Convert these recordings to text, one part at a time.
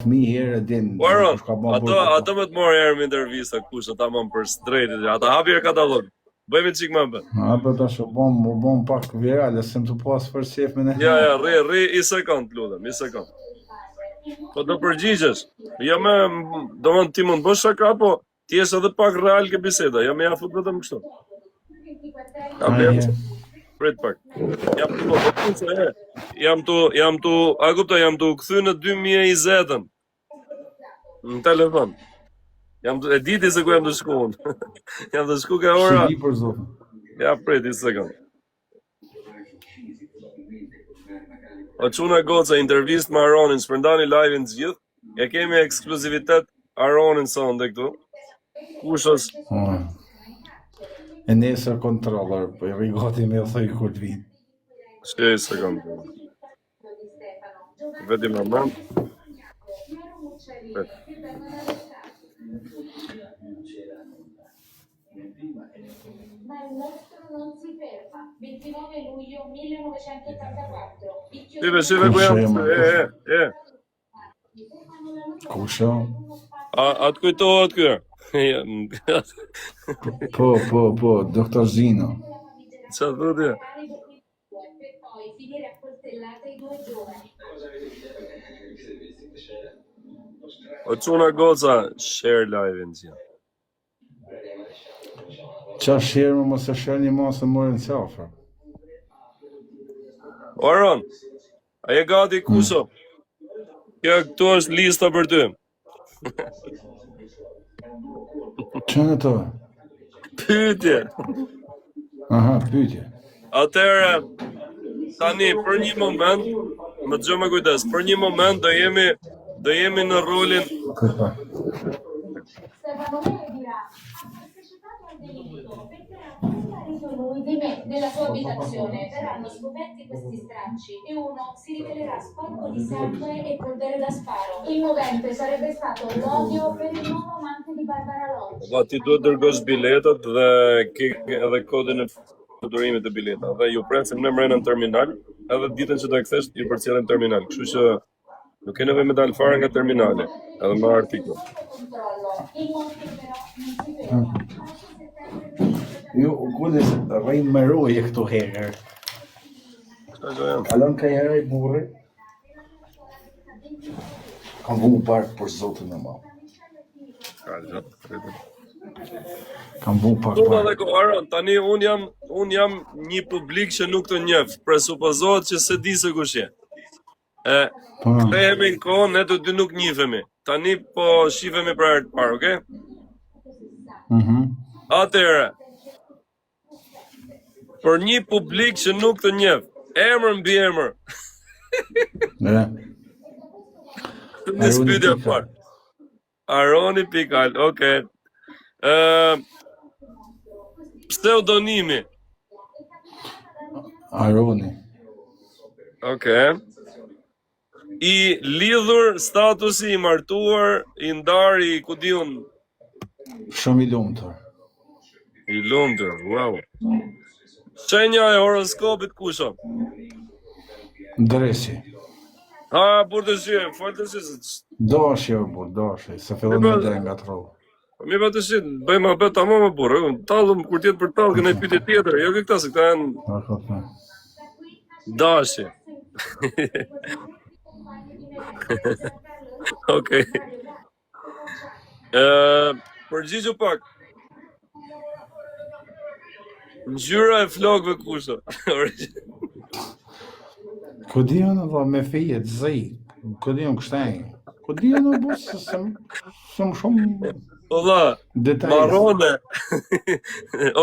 Fëmijë herë e din. Po Aron, kush ka ba ato burg, ato me të morë herë me intervista kush ata më për së drejti, ata hapi e katalog. Bëjmë çik më bën. A po tash u bëm, u bëm pak viral, se më të pas për qef me ne. Ja, ja, rri, rri i sekond, lutem, i sekond. Po do përgjigjesh. Jo me, do mund ti mund bësh shaka, po ti jesh edhe pak real ke biseda, jo me ja fut vetëm kështu. Ka vlerë. Prit pak. Jam tu, po po se e. Jam tu, jam tu, a kupton, jam tu kthy në 2020-ën. Në telefon. Jam tu, e di ti se ku jam tu shku unë. jam tu shku ke ora. Si për zotin. Ja prit një sekond. O çuna goca, intervistë me Aronin, shpërndani live-in të gjithë. E kemi ekskluzivitet Aronin sonde këtu. Kush është? Po. E nesër kontroller, po i rri gati me thoj kur të vinë. Shkej sekond. Vetëm moment. Prit. Shive, shive ku jam, e, e, e. Kush o? A, a të kujtohet kjo? Po, po, po, doktor Zino. Ça thotë? O çuna goca, share live-in gjithë. Qa share më mos e share një masë morën qafe. O Aron, a je gati kuso? Kjo këtu është lista për ty. Që në të? Pyetje. Aha, pyetje. Atëherë, tani për një moment, më dëgjo me kujdes, për një moment do jemi do jemi në rolin Këta. Va ti duhet dërgosh biletat dhe ke edhe kodin e fluturimit të biletave dhe ju presim ne mrena në terminal, edhe ditën që do e kthesh ju përcjellim terminal. Kështu që nuk ke nevojë me dal fare nga terminali, edhe me artikull. Ju, kulis, rrejnë me roje këtu herë. Këta gjë janë. Kalon ka herë i burri. Kam vu bark për zotin e madh. Ka gjë. Kam vu pak Turma bark. dhe ko, Aron, tani un jam un jam një publik që nuk të njeh, presupozohet që se di se kush je. E Po. kthehemi në kohë, ne të dy nuk njihemi. Tani po shihemi për herë të parë, okay? Mhm. Atëherë, për një publik që nuk të njeh, emër mbi emër. Ne. Nis Aroni pyetja e Pikal. parë. Aroni Pikal, okay. Ë pseudonimi. Aroni. Okej. I lidhur statusi i martuar, i ndarë, i ku di unë, Shumë i lumtur. i lumtur. Wow. Shenja e horoskopit kush o? Dresi. Ha, burr të shi, fol të shi. Dashi o burr, dashi, se fillon me dhe nga tro. Po mirë pa të shi, bëjmë muhabet tamam më burr, ë, tallëm kur të jetë për tallë kënë pyetje tjetër, jo këta se këta janë Po, po, po. dashi. Okej. Ë, përgjigju pak. Ngjyra e flokëve kush o? Ku di unë valla me fije të zi, ku di unë kështu. Ku di unë bu se sëm sëm shumë Po vlla, detaje. marrone.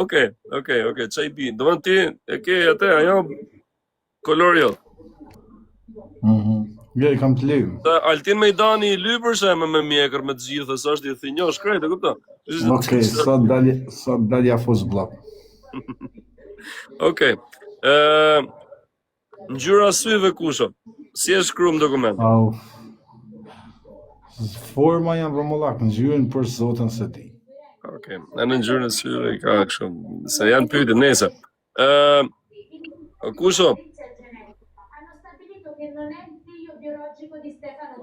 Okej, okej, okej, çaj bi. Do të ti e ke atë ajo Kolor jot. Mhm. Jo, i kam të lym. Se Altin Mejdani i lypër se me me mjekër me të gjithë, se është i thinjosh krejt, e kupton? Okej, sot dali, sot dali ja fus bllok. Okej. Ë ngjyra syve kush o? Si e shkruam dokument? Au. Forma janë rrumullak, ngjyrën për zotin se di. Okej, okay. në ngjyrën e syve i ka kështu, se janë pyetje nesër. Ë kush o?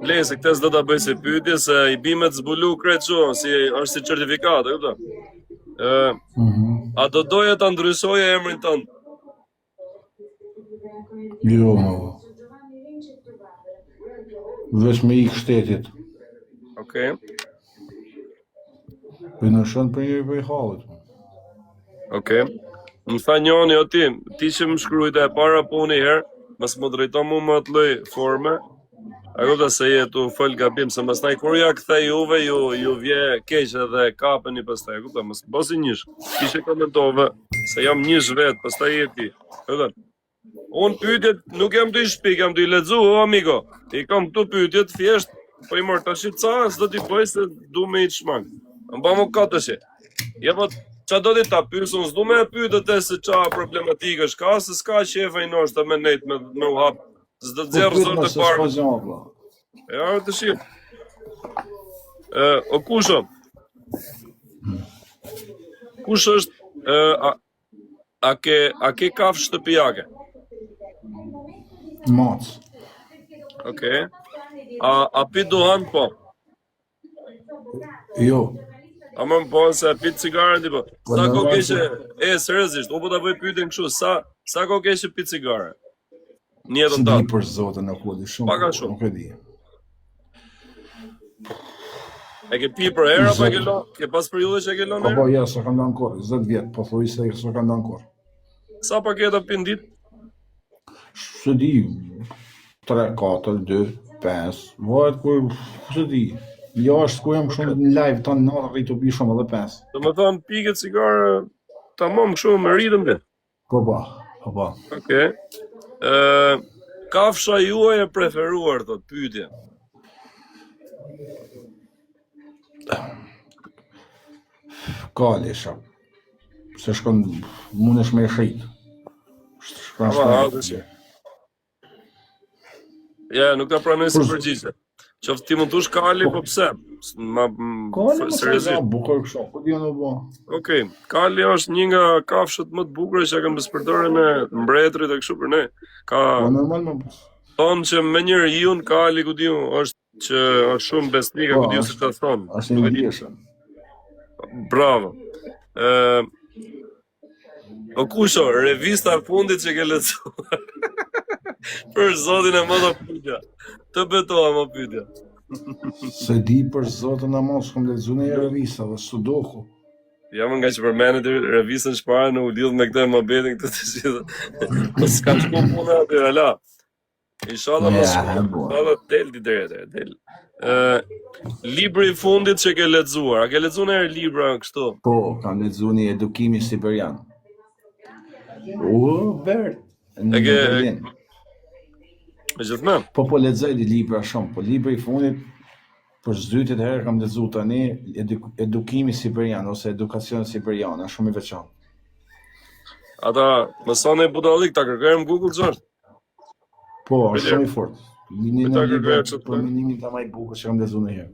Lese, këtë s'do ta bëj si pyetje se i bi me të zbulu krejt kështu, si është si certifikatë, e kupton? Ë, mm -hmm. a do doje ta ndryshoje emrin tënd? Jo, më. Veç me ik shtetit. Okej. Okay. Për në shënë për njëri për i hallit. Okej. Okay. Më tha njoni, o ti, ti që më shkrujte e para po një herë, mos më drejto mu me atë lloj forme, a kupton se je tu fol gabim, se masnej kur ja kthej juve, ju, ju vje keq edhe kapeni pastaj, e kupton, mos bo si njësh, ti që komentove, se jam njësh vetë, pastaj je ti, e kupton. Unë pyetjet nuk jam tu i shpik, jam tu i lexu, o amigo. I kam këtu pyetjet thjesht, po i marr tash ca, s'do t'i bëj se du me i shmang. Më ba më ka tash. Ja po ça do ti ta pyes, unë s'du me e pyet atë se ça problematikë është ka, se s'ka qejf ai ndoshta me nejt me me u hap. S'do të po nxjerr zor të parë. Po ja, të shih. Ë, o kusho? Kush është ë a, A ke a ke kafshë shtëpiake? Mac. Okej. Okay. A a pi duhan po? Jo. A më po se pi cigaren ti po. po sa kohë ke që e seriozisht, unë po ta bëj pyetjen kështu, sa sa kohë ke që pi cigare? Në jetën tënde. Për zotin nuk e di shumë. Pak a shumë. Nuk e di. E ke pi për herë apo e ke lënë? Ke pas periudhë që e ke lënë? Po po, ja, s'e kam lënë kurrë, 20 vjet, po thuaj se s'e kam lënë kurrë. Sa paketa pi në ditë? S'e di. 3 4 2 5, varet kur, s'e di. Jo, është kur jam kështu në live tan në rri tu pi shumë edhe 5. Domethënë pike cigare tamam kështu me ritëm ke. Po po, po po. Okej. Okay. Ë kafsha juaj e preferuar thot pyetje. Kali sha. Se shkon mundesh me shit. Shkon shkon. Ja, nuk ta pranoj si përgjigje. Qoftë ti mund të thush kali, po pse? Ma kali më seriozisht. Bukur kështu, ku di unë po. Okej, kali është një nga kafshët më të bukura që kanë përdorur në mbretërit e kështu për ne. Ka Po normal më. Po. Thonë që me njeriun kali ku di unë është që është shumë besnik, po, ku di unë si ta thonë. Është i ndjeshëm. Bravo. Ë O kusho, revista e fundit që ke lexuar. për zotin e madh o pyetja. Të betohem o pyetja. S'e di për zotin e madh, s'kam lexuar një revista dhe sudoku. Ja më nga që përmendet revistën çfarë në u lidh me këtë mobetin këtë të gjithë. Po s'ka shku puna aty, ala. Inshallah mos ja, inshallah del ti deri atë, del. Ë libri i fundit që ke lexuar, a ke lexuar ndonjëherë libra kështu? Po, kam lexuar një edukimi siberian. U Bert, në e ke Berlin. Me gjithë Po po lexoj di libra shumë, po libri i fundit për së dyti herë kam lexuar tani edukimi siberian ose edukacioni siberian, është shumë i veçantë. Ata, mëson e budallik, ta kërkojmë në Google ç'është? Po, është shumë i fortë. Një në libër për mendimin tim ma i bukur që kam lexuar ndonjëherë.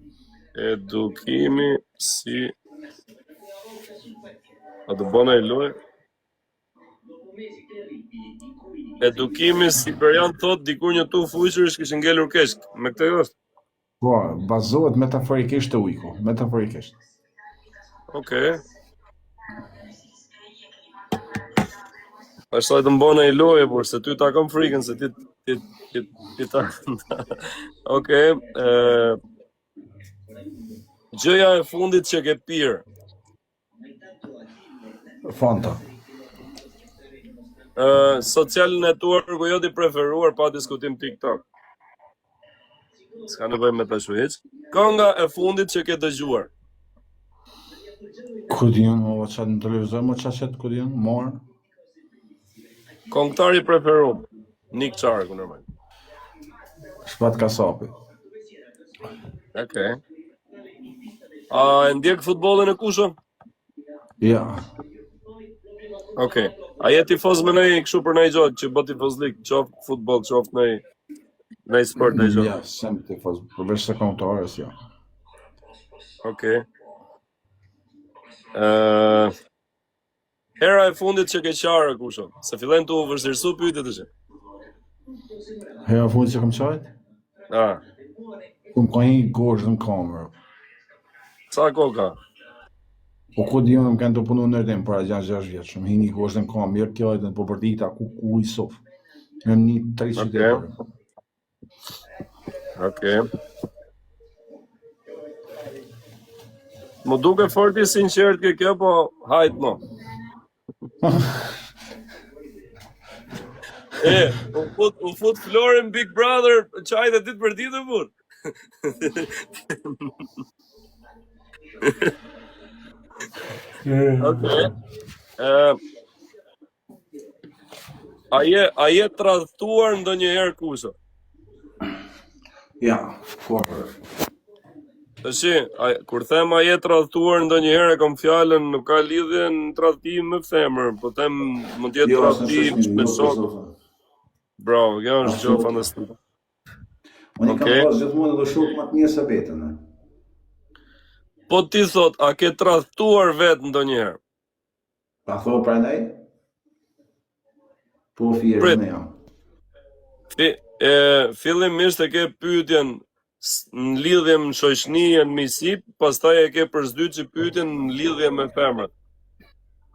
Edukimi si A të bëna i lojë? Edukimi siberian thot dikur një tufë ujqërish kishin ngelur keq. Me këtë është. Po, bazohet metaforikisht te ujku, metaforikisht. Okej. Okay. Pastaj të mbona i loje, por se ty ta kam frikën, se ti, ti, ti, ti ta... Okej, okay, Gjëja e fundit që ke pirë. Fanta. Uh, social network-u jot i preferuar pa diskutim TikTok. S'ka nevojë me ta shu hiç. Kënga e fundit që ke dëgjuar. Ku di unë, o ça në televizor, më ça qet, ku di unë, morë. Këngëtari i preferuar, Nik Qarku normal. Shpat Kasapi. Okej. Okay. A e ndjek futbollin e kusho? Ja. Okej. Okay. A je tifoz me ndonjë kështu për ndonjë gjë që bën tifozlik, qoftë futboll, qoftë në në sport ndonjë gjë? Ja, s'jam tifoz, përveç se kombëtares, jo. Okej. Okay. Ë uh, Hera e fundit që ke qarë, kusho, se fillojnë të u vështirësu pyetjet tash. Hera e fundit që kam qajt? Ah. Ku më ka hi gozhdë në kamerë. Sa koka? Po ku di unë më kanë të punu në rëdim para 6-6 vjetë, shumë hi një gozhdë në kamerë, jo kjo edhe po përdita, ku ku i sof. Në një tre qytet. Okej. Okay. Më duke fort i sinqert ke kjo, po hajt mo. E, u fut, u fut Flori në Big Brother, qaj dhe ditë për ditë, burrë. Okej. Ë A je, a je tradhtuar ndonjëherë Kusho? Ja, kurrë. Tashi, a, kur them a je tradhtuar ndonjëherë e kam fjalën nuk ka lidhje në tradhti me femër, po them mund të jetë Jo, tradhti me jo, shok. Bravo, kjo është gjë fantastike. Unë kam okay. pas gjithmonë edhe shok më të mirë se veten. Po ti thot, a ke tradhtuar vet ndonjëherë? Pa thot prandaj? Po firë në jam. Fi, e, fillimisht e ke pyetjen në lidhje me shoqni e në miqësi, pastaj e ke për së dyti pyetjen në lidhje me femrën.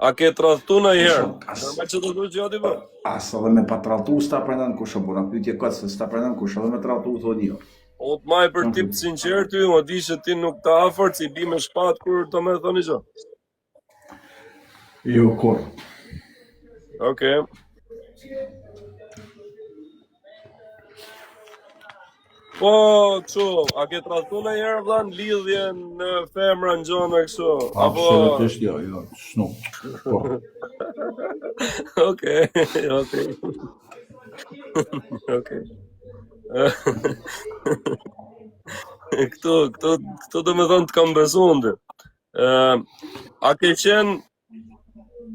A ke tradhtu ndonjëherë? As, Normal që do të duhet gjati po. As edhe me pa tradhtu s'ta pranon kush o burra, pyetje kot se s'ta pranon kush edhe me tradhtu thonë jo. Unë të maj për tip të sinqertë ty, unë di që ti nuk ta afër, si bi me shpat kur do me thoni gjë. Jo, kurrë. Okej. Po, kështu, a ke tradhtu ndonjëherë vlla në lidhje në femra në gjona kështu? Apo Absolutisht jo, jo, s'nuk. Po. Okej, okej. Okej. Këtu, këtu, këtu do me thonë të kam besu unë. Ë, a ke qenë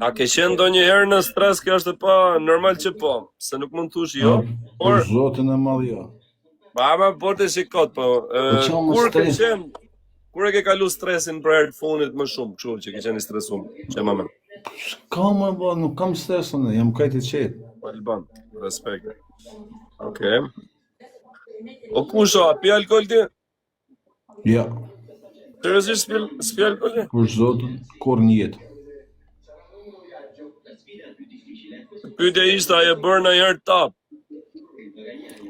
a ke qenë ndonjëherë në stres, kjo është e pa normal që po, se nuk mund të thush jo, por Për zotin e madh jo. Pa, ma por të si kot, po. Po Ë, që më kur ke stres? qenë kur e ke kalu stresin për herë të fundit më shumë, kështu që ke qenë i stresuar, që më mend. S'ka më bo, nuk kam stres unë, jam krejt i qetë. Po Alban, respekt. Okej. O kusho, a pi alkool ti? Ja. Seriozisht s'pi s'pi alkool ti? Për zotin, kurrë në jetë. Pyetja ishte a je bërë ndonjëherë tap?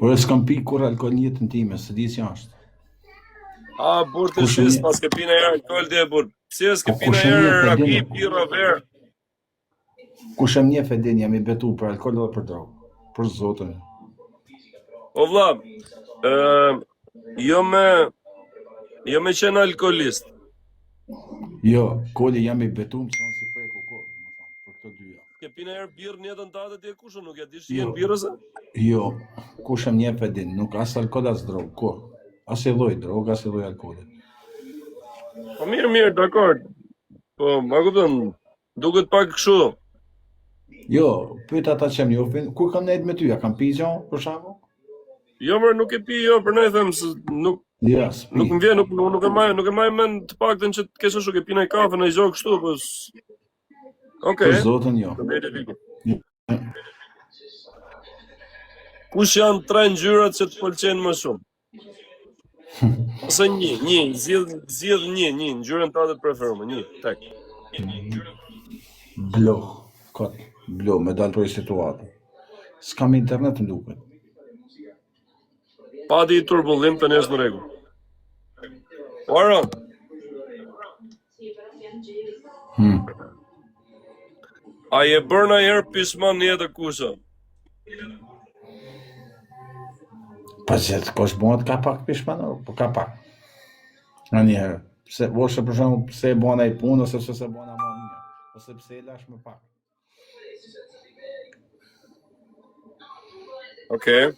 Ore s'kam pi kurrë alkool në jetën time, s'e di si është. A burrë të Kush e shis, një- pas ke pi ndonjëherë alkool ti e burrë. Pse s'ke Po pi kush e ndonjëherë njeh e raki, din? birra, verë? Kush e njeh e din, jam i betu për alkool dhe për drogë. Për zotin. O vlla, ë jo me jo me qenë alkoolist. Jo, koli jam i betu që unë s'i preku kurrë, domethënë, për këto dyja. Ke pi ndonjëherë birrë në jetën tënde ti e kush nuk e di shijen Jo. birrës? a? Jo, kush e njeh e din, nuk as alkool as drogë, kurrë. As i lloj drogë, as i lloj alkoolit. Po mirë, mirë, dakor. Po, ma kupton, Duket pak kështu. Jo, pyet ata që më njohin, kur kam nejt me ty, a kam pi gjë për shembull? Jo, më nuk e pi, jo, për ne them se nuk Ja, s'pi. nuk më vjen, nuk nuk, nuk e maj, nuk e maj mend të paktën që të kesh ashtu ke pi ndonjë kafe ndonjë gjë kështu, po. Okej. Për zotin jo. Kush janë tre ngjyrat që të pëlqejnë më shumë? Ose një, një, zgjidh, zgjidh një, një, ngjyrën tënde të preferuar, një, tek. Blu, kot, blu, me dalë prej situate. S'kam internet më duket. Pati i turbullim tani është në rregull. Oro. Hmm. A je bërë ndonjëherë pishman në jetë kusha? Pa që të kosh bëhet ka pak pishman, po ka pak. Nga njëherë. Pse, ose për shembull, pse e bona i punë, ose pse s'e bona më mirë, ose pse e lash më pak. Okej. Okay.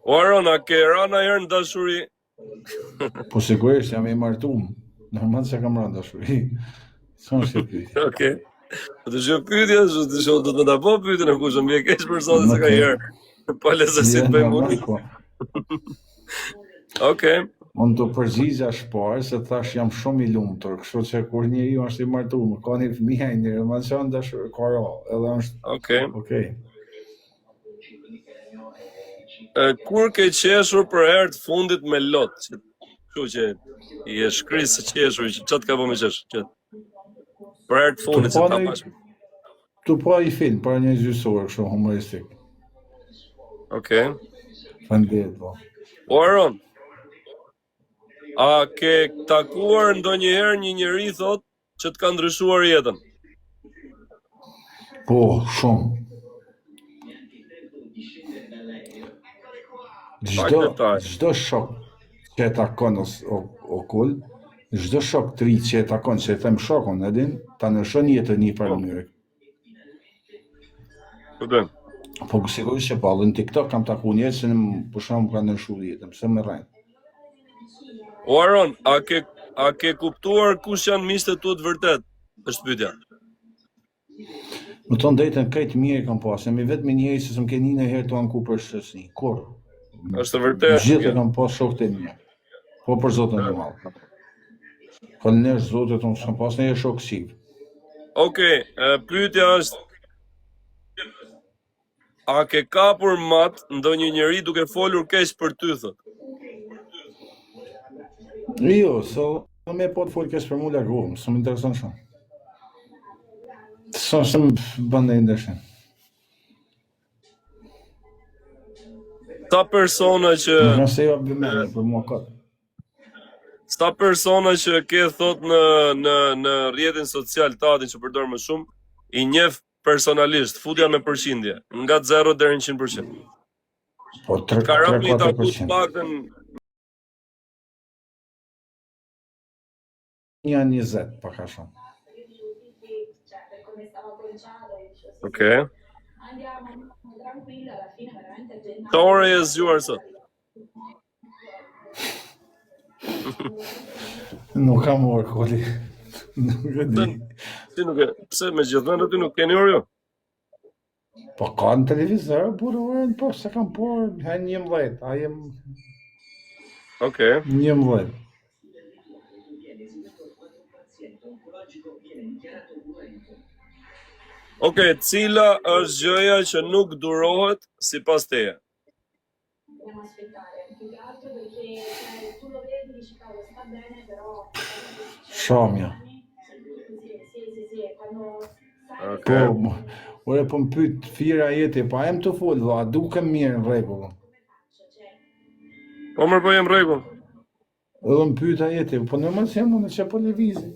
O Aron, a ke ra ndonjëherë në dashuri? Po sigurisht jam i martum. Normal se kam rënë dashuri. S'ka është pyetje. Okej. Po të shoh pyetje, do të shoh do të ta bëj pyetjen e kush më vjen keq për zotin se ka herë. Po lë se si të bëjmë unë. Po. Okej. Unë të përgjigja shparë se thash jam shumë i lumtur, kështu që kur njeriu është i martuar, ka një fëmijë, ai njeri më çon dashuri, ka ra, edhe është Okej. Okej. E, kur ke qeshur për herë të fundit me lot? Që, kështu që je shkri së qeshuri, që ça të ka bo me qesh? Që, për herë të fundit, se ta pash. Tu pa një film, para një gjysë kështu humoristik. Okej. Okay. Faleminderit, po. O Aron, a ke takuar ndonjëherë një njeri thot që të ka ndryshuar jetën? Po, shumë. Çdo çdo shok që e takon o, o, o kul, çdo shok të ri që e takon, që e them shokun, e din, ta ndryshon jetën një farë po. mënyre. Po bën. Po sigurisht që po, edhe në TikTok kam taku njerëz që në për shembull më kanë ndryshuar jetën, pse më rrejn. O Aron, a ke a ke kuptuar kush janë miqtë e tu të vërtet? Është pyetja. Me thonë drejtën krejt mirë kam pas, jam i vetmi njeri që s'm ke ni ndonjëherë tu anku për shoqni, kurrë. Është e vërtetë. Gjithë e kam pas shokët e mirë. Po për Zotin e madh. Falënderit Zotit, unë s'kam pas ndonjë shok këqij. Okej, okay, pyetja është A ke kapur mat ndonjë njeri duke folur keq për ty thot? Jo, so me po të fol keq për mua largohem, s'më intereson shumë. S'më s'më bën ndonjë ndryshim. Sa persona që Nëse jo vëmendje për mua kot. Sa persona që ke thot në në në rrjetin social tatin që përdor më shumë, i njeh personalisht, futja me përqindje, nga 0 deri në 100%. Po 3 Ka rënë i taku të paktën Një 20, pak a shumë. Okej. Okay. Sa orë je zgjuar sot? Nuk kam orë, Koli. Nuk e di. Si nuk e, pse me gjithë vend aty nuk keni orë jo? Po ka në televizor, burrë orën, po s'e kam por, he 11, a jem... Okej. Okay. 11. Okej, okay, cila është gjëja që nuk durohet sipas teje? Shamja. Okay. Po, ore po më pyet fira jete, po a jem tu fol, vlla, a dukem mirë në rregull. Po mër po jem rregull. Edhe më pyet a jete, po normal se jam unë që po lëvizi.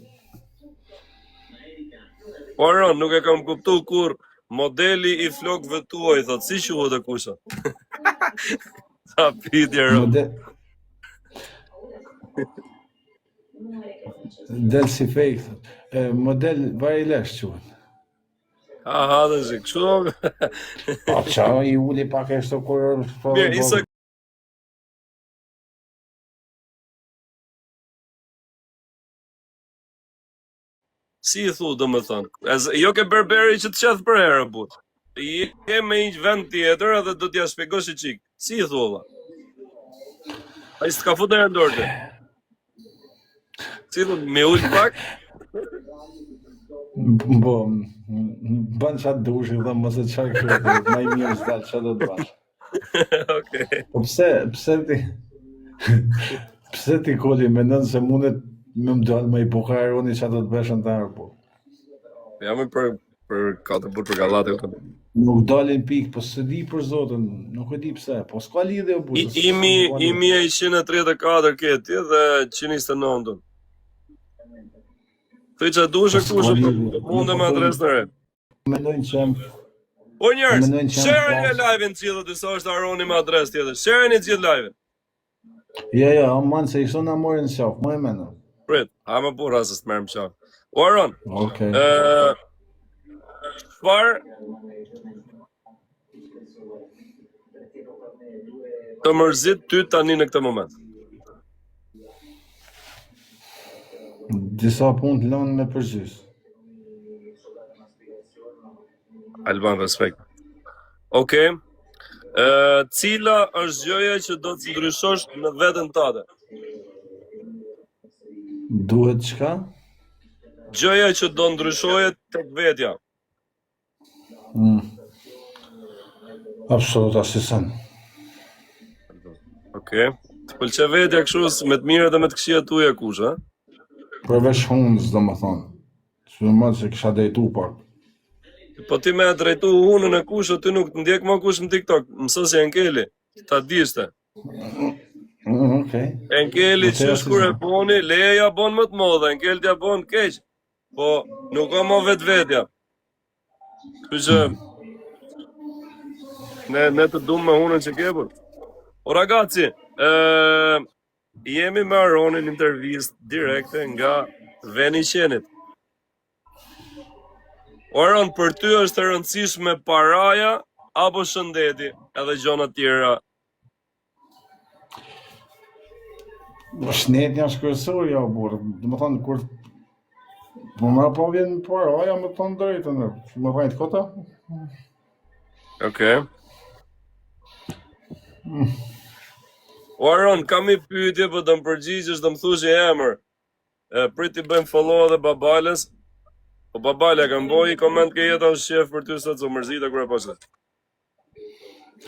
Po Aron, nuk e kam kuptu kur modeli i flokëve tuaj, thot, si quhet e kusha? Sa pyetje Aron. Model... Del si fake, thot. E, model vaj lesh quhet. Aha, dhe si, kështu? Po, qa i uli pak e shto kur... Mirë, isa Si i thu, domethënë? Ez, jo ke berberi që të qeth për herë, burrë. Je me një vend tjetër edhe do t'ja shpjegosh i çik. Si i thu, valla? Ai s'të ka fut në dorë të. Si i thu, me ul pak? Po, bën ça të dush, i them mos e çaj kështu, më i mirë s'dal ça do të bësh. Okej. Po pse, pse ti pse ti Koli mendon se mundet me më dalë më i bukur Aroni ça do të bësh në të po. Ja më për për katër burrë për gallate këtu. Nuk dalin pikë, po s'e di për Zotin, nuk e di pse, po s'ka lidhje o burrë. Imi imi e 134 ke ti dhe 129. Thuj ça dush e kush po mundem me adresë të re. Mendojnë që jam O njerëz, share-ni live-in të gjithë aty sa është Aroni me adresë tjetër. Share-ni të gjithë live-in. Jo, jo, aman se ishte na morën në qafë, më e mendon. Prit, ha më burra se s'të merrem qafë. O Aron. Okej. Okay. Ë Çfarë të mërzit ty tani në këtë moment? Disa punë të lënë me përgjys. Alban, respekt. Okej. Okay. Ë, cila është gjëja që do të ndryshosh në veten tënde? Duhet çka? Gjëja që do ndryshoje tek vetja. Mm. Absolut asnjë sen. Okej. Të pëlqen vetja kështu me të mirë dhe me të këqija tuaja kush, a? Përveç hunës, domethënë. Së më se kisha drejtu pak. Po ti me drejtu hunën e kush, aty nuk të ndjek më kush në TikTok. Mëso si Enkeli, ta dish ti. Mm, Okej. Enkeli qysh kur e boni, Leja bon më të madhe, Enkeli t'ja bon keq. Po nuk ka më vetvetja. Kështu që ne ne të duam me hunën që ke bërë. O ragazzi, ë jemi me Aronin intervistë direkte nga Veni i Qenit. O Aron, për ty është e rëndësishme paraja apo shëndeti edhe gjëra të tjera? Po shëndeti është kryesor, jo burrë. Domethënë kur po më po vjen paraja, me thënë drejtën, më rrajt kota. Okej. Mm. O Aron, kam një pyetje, po do më përgjigjesh, do më thuash një emër. E, prit t'i bëjmë follow edhe Babales. Po Babale, kam bo i koment ke jeta është qef për ty sot, u mërzita kur e pashë.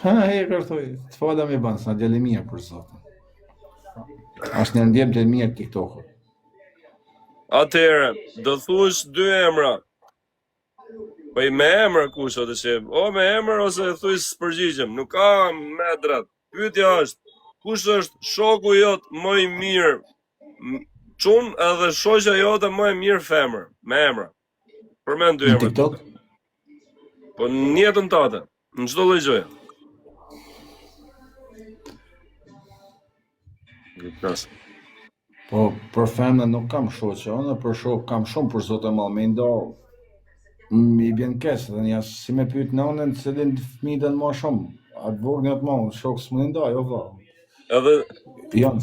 Ha, he, kërthoj, të fala me banë, sa djalë i mirë për zotin. Është një ndjem të mirë TikTokut. Atëherë, do thuash dy emra. Po i me emër kush o të qef? O me emër ose e thuj s'përgjigjem, nuk ka me drat. Pyetja është, kush është shoku jot më i mirë çun edhe shoqja jote më e mirë femër, me emra. Përmend dy emra. Në TikTok? Po në jetën tate, në çdo lloj gjëje. Po për femna nuk kam shoqe, unë për shok kam shumë për zotin e madh, me nda mi bjen keq dhe një si me pyet nënën cilin fëmijë don më shumë, a të voglin a të madhin, shok s'mund i ndaj, o vlla. Edhe janë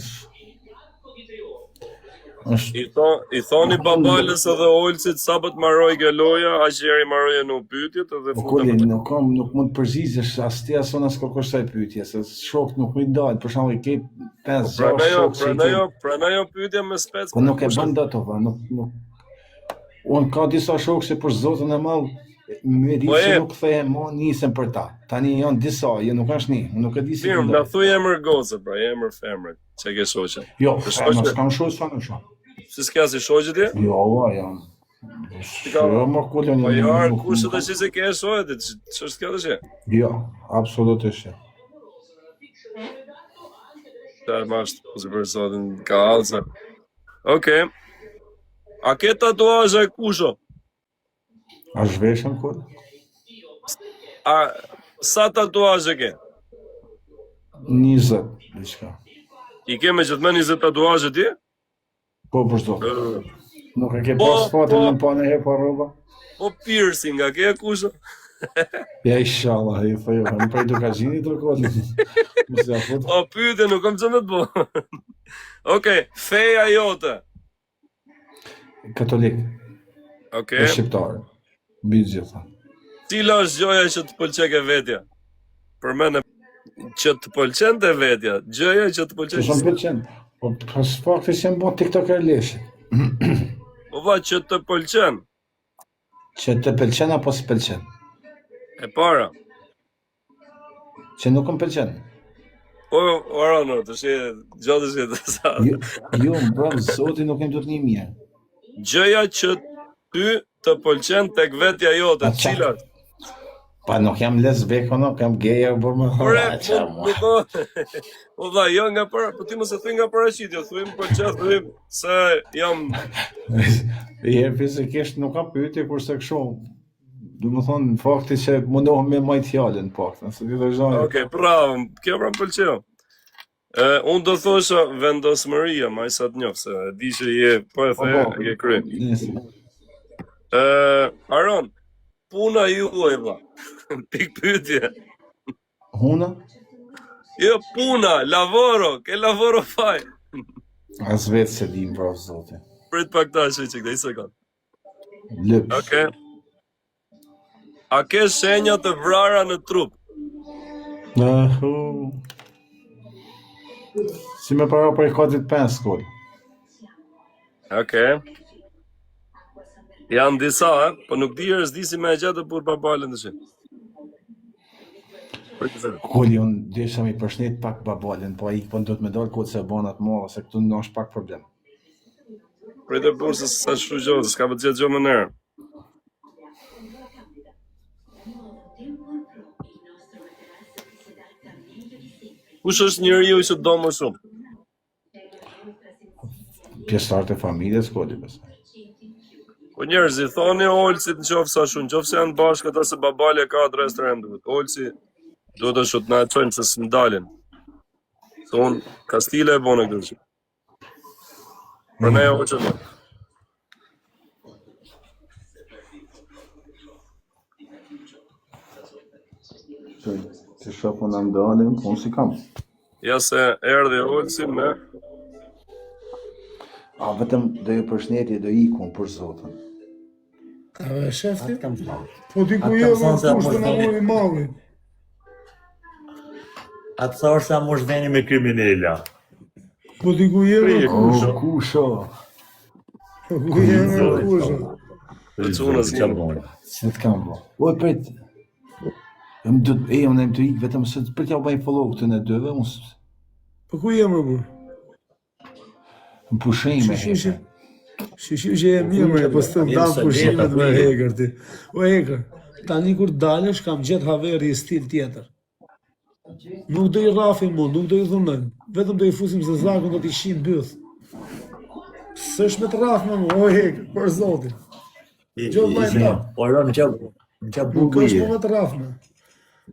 Është I tho, i thoni Babalës edhe Olsit sa po të maroj kjo loja, aq herë i maroj në pyetjet edhe Po kuli, nuk kam, nuk mund të përgjigjesh as ti as unë as kërkush kësaj pyetje, se shok nuk më dal, për shembull i ke 5 6 po, shok që i ke. Prandaj jo pyetja me spec. Po nuk e bën dot o nuk nuk Unë ka disa shokë që për zotin e madh me ditë po se nuk kthehem më nisem për ta. Tani janë disa, jo nuk është një, unë nuk e di si. Mirë, na thuj emër goce, pra emër femre, që ke shoqe. Jo, femër, s'kam shoqe sa në shoq. Si s'ke si shoqe ti? Jo, ua, jam. Si ka? Jo, më kulën Po jo, kush të shi se ke shoqe ti? Ç'është kjo tash? Jo, absolutisht. Jo. Ta më është, po për zotin, ka alza. Okej. A ke tatuazhe kusho? A zhveshëm kur? A sa tatuazhe ke? 20, diçka. I ke me gjithë 20 tatuazhe ti? Po, për zot. Nuk e ke po, pas fatin po, në pa në herë pa rroba? Po piercing, a ke kusho? Ja inshallah, i thoj, më prej Dukagjini të kodin. Mos ja fut. Po pyetje nuk kam çfarë të bëj. Okej, feja jote. Katolik. Okej. Okay. Shqiptar. Mbi të gjitha. Cila është gjëja që të pëlqen ke vetja? Përmend që të pëlqen te vetja, gjëja që të pëlqen. Që më pëlqen. Po pas fakti se më bën TikToker lesh. Po va që të pëlqen. Që të pëlqen apo s'pëlqen? E para. Që nuk më pëlqen. Po, ora no, të shi, gjatë të shi të sa. Jo, jo, bravo, zoti nuk më do të një mirë. Gjëja që ty të pëlqen tek vetja jote, cila? Pa nuk jam lesbik, po nuk jam gay, po më Ore, po, po, po, vlla, jo nga para, po ti mos e thuj nga paraqitja, thuj më pëlqen, thuj se jam Je fizikisht nuk ka pyetje kurse kështu. Domethënë fakti që mundohem me majt fjalën pak, nëse ti do zhaj. Okej, okay, bravo, kjo pra më pëlqeu. E, unë do thosha vendosmëria, ma i sa të njoh, se e di që je, po e the, po, po, je kry. E, Aron, puna juaj, vlla. Pikëpyetje. Huna? Jo, puna, lavoro, che lavoro fai. As vetë s'e dim, pra zoti. Prit pak ta shi që këta, i sekond. Lyps. Okej. A ke shenja të vrara në trup? Ahu. Si me para prej katit 5 kol. Okej. Janë disa, eh? po nuk di erë, s'di si me e gjetë për babalën të shi. Koli, unë desha mi përshnet pak babalin, po ai po do të më dal kohë se bën atë molla, se këtu në është pak problem. Prit e burë se sa shu gjo, s'ka për të gjetë gjo më nërë. Kush është njeriu që do më shumë? Pjesëtarët e familjes, Koli, besoj. Po njerëz i thoni Olsit në qoftë sa shumë, në qoftë se janë bashkë ata se babali e ka adresë të rëndë. Olsi duhet të shotë na e çojnë se s'më dalin. Se unë kastile e bone këtë gjë. Për ne o që më. Të shoh po na ndalin, po unë si kam. Ja se erdhi Olsi me A vetëm do ju përshnetje do ikun për Zotin. A e shef ti? Atë kam thënë. Po ti ku Atë je kam më thënë se kush mos të na veni. mori malli? Atë thorë sa mos veni me kriminela. Po ti ku je më Pri, kush? O, kusho? Po ku je më Zoti, kush? Për çuna Zoti, s'kemi. qa bone. Si të kam bo? O, prit. Më do të, e, unë jam të ik vetëm se për t'ja u bëj follow këtë në dyve, unë s- Po ku je më burr? në pushime. Shi, shi, shi. Shi që je mirë më, po s'të Jemi ndan sa pushimet leta, me ku je? hekër ti. O hekër, tani kur dalësh kam gjet haveri i stil tjetër. Nuk do i rrafim mu, nuk do i dhunojmë. Vetëm do i fusim se zakun do t'i shim byth. S'është me të rraf me mu, o hekër, për zotin. Gjë vllai tap. Po ro në qa në qa Nuk burgu është je. më me të rraf me.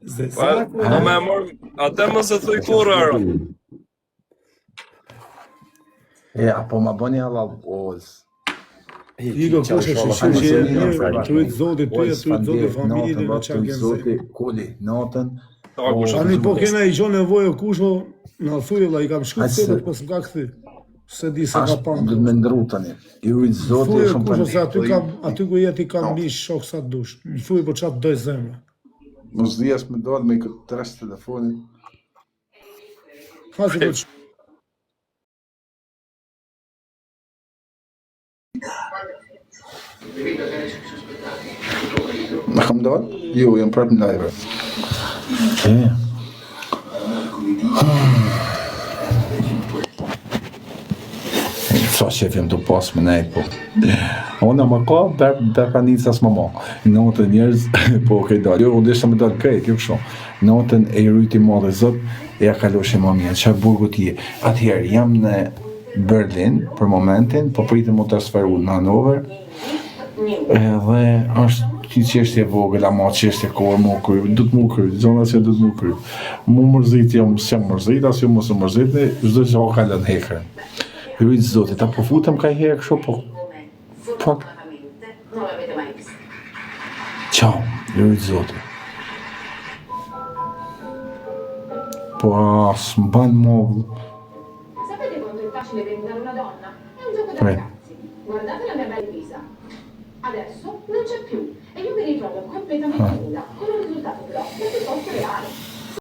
Ze Pa, zaku, do me e marr, atë mos e thuj kurrë Aaron. E, apo ma bëni halal, Ols. Iko Qa kush është inshallah, shi që je hajde, mirë, hajde. trujt zoti ty e Ols, trujt zoti faleminderit, familjen natën, e va, çka trujt ke në zoti, zemër. Koli, natën. Ta kush Tani po kena i gjo nevojë kush o na thuj vlla, i kam shkruar Hajde se- setet, po s'm ka kthy. Se di se ka Ashtë, pa. do të me ndru tani. I rujt zoti, Thuj shumë kush o se aty faleminderit. kam, aty ku jeti kam mish shok sa dush. Më thuj po çfarë doj zemra. Mos di as me dalë me këtë tres telefonin. Ha se do të Na kam dalë? Jo, jam prapë në live. E. Sa qef jam të pas me nejt, po. Ona më ka, berkanica s'më ma. Natën njerëz, po okej dalë. Jo, unë desha me dalë krejt, jo kështu. Natën e i rujti madhe Zot, e ja kaloshe ma mirë, çfarë burgu ti je. Atëherë, jam në Berlin për momentin, po pritem u transferu në Hanover. Edhe është një çështje e vogël, ama çështje kohë më kry, do të më kry, gjona që do të më kry. Mu mërzit jam, s'jam mërzit, as ju mos u mërzitni, çdo gjë kalon hekrën. Rujt Zotit, a po futem ka herë kështu, po pak. Ciao, rujt Zotit. Po as m'ban mo Sapete quanto è facile diventare una donna? È un gioco da Pre. ragazzi. Guardate la mia bella divisa. Adesso non c'è più e io mi ritrovo completamente nuda, con un risultato però che è piuttosto reale.